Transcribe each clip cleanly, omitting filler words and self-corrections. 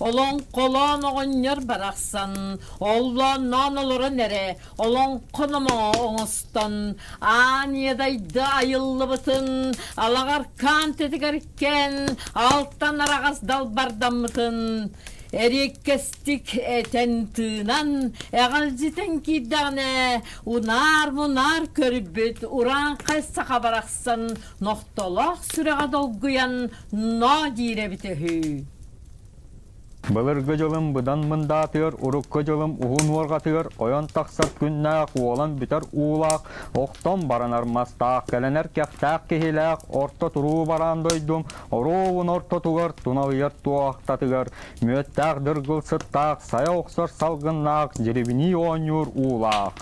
Олоҥхолоон оҕонньор барахсан, оллоонноон олорон эрэ, олоҥхо номоҕо оҥостон, аан иэдайда айыллыбытын, алаҕаркаан тэтигэркээн, алтан араҕас далбардаммытын, эриэккэстик этэн-тыынан, эҕэлдьитэн киирдэҕинэ, унаар-мунаар көрбүт урааҥхай саха барахсан нохтолоох сүрэҕэ долгуйан ноо диир эбитэ үһү. Былыргы дьылым быдан мындаатыгар, урукку дьылым уһун уорҕатыгар ойон тахсар күннээх, уолан бүтэр уулаах, охтон баранар мастаах, кэлэнэр кэхтээх киһилээх, орто туруу бараан дойдум оруобун ортотугар туналыйар туоһахтатыгар, мүөттээх дыргыл сыттаах, сайа охсор салгыннаах, дьирибинии оонньуур уулаах.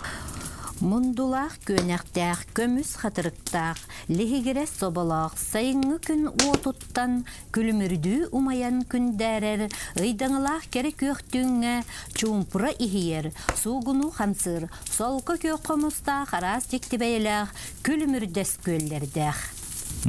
Мундулаах күөнэхтээх, көмүс хатырыктаах, лиһигирэс соболоох, сайыҥҥы күн уотуттан күлүмүрдүү умайан күндээрэр, ыйдаҥалаах кэрэ күөх түүҥҥэ чуумпура иһийэр, суугунуу хамсыыр, солко күөх хомустаах араас дьикти бэйэлээх күлүмүрдэс күөллэрдээх.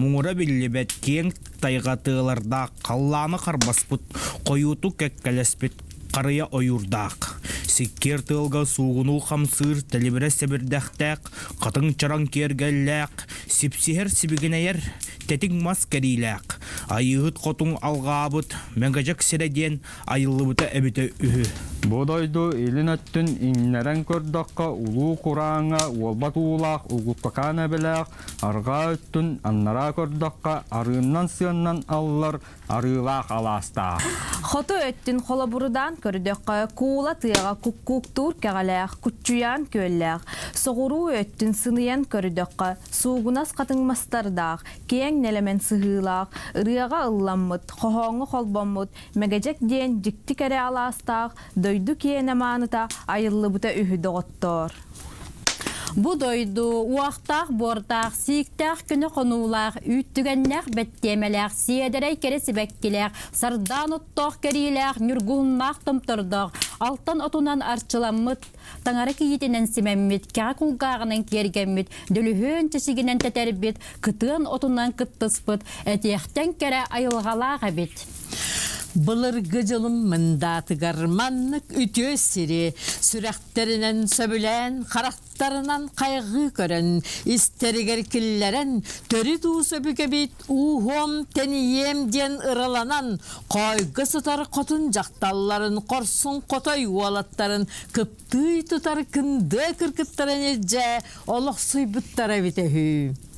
Муҥура биллибэт киэҥ тайҕа тыалардаах халлааны харбаспыт, хойуутук кэккэлэспит харыйа ойуурдаах, сиккиэр тыалга суугунуу хамсыыр тэлибирэс сэбирдэхтээх, хатыҥ чараҥ киэргэллээх, сипсиһэр сибигинэйэр тэтиҥ мас кэриилээх, Айыыһыт хотун алҕаабыт Мэҥэдьэк сирэ диэн айыллыбыта эбитэ үһү. Бу дойду илин өттүн иҥнэрэн көрдөххө, улуу курааҥҥа уолбат уулаах Угуккакаан эбэлээх, арҕаа өттүн аннараа көрдөххө, арыыннан-сыаннан аллар арыылаах алаастаах. Хоту өттүн холобурудаан көрдөххө, куула тыаҕа куккууктуур кэҕэлээх, куччуйаан күөллээх, соҕуруу өттүн сыныйан көрдөххө, суугунас хатыҥ мастардаах, киэҥ нэлэмэн сыһыылаах, ырыаҕа ылламмыт, хоһооҥҥо холбоммут Мэгэдьэк диэн дьикти кэрэ алаастаах дойду киэнэ мааныта айыллыбыта үһү доҕоттоор. Бу дойду уохтаах буордаах, сииктээх күнү хонуулаах, үүттүгэннээх бэттиэмэлээх, сиэдэрэй кэрэ сибэккилээх, сардаан оттоох кэриилээх, ньургуһуннаах томтордоох, алтан отунан арчыламмыт, таҥара кийиитинэн симэммит, кэҕэ кулгааҕынан киэргэммит, дөлүһүөн чэчигинэн тэтэрбит, кытыан отунан кыттыспыт, этиэхтэн кэрэ айылҕалаах эбит. Былыргы дьылым мындаатыгар маннык үтүө сири сүрэхтэринэн сөбүлээн, харахтарынан хайҕыы көрөн, истэригэр киллэрэн, төрүт уус өбүгэбит ууһуом тэнийиэм диэн ыраланан, хоойго сытар хотун дьахталларын, хорсун хотой уолаттарын кыптыый тутар кындыа кыргыттарын илдьэ олохсуйбуттара эбитэ үһү.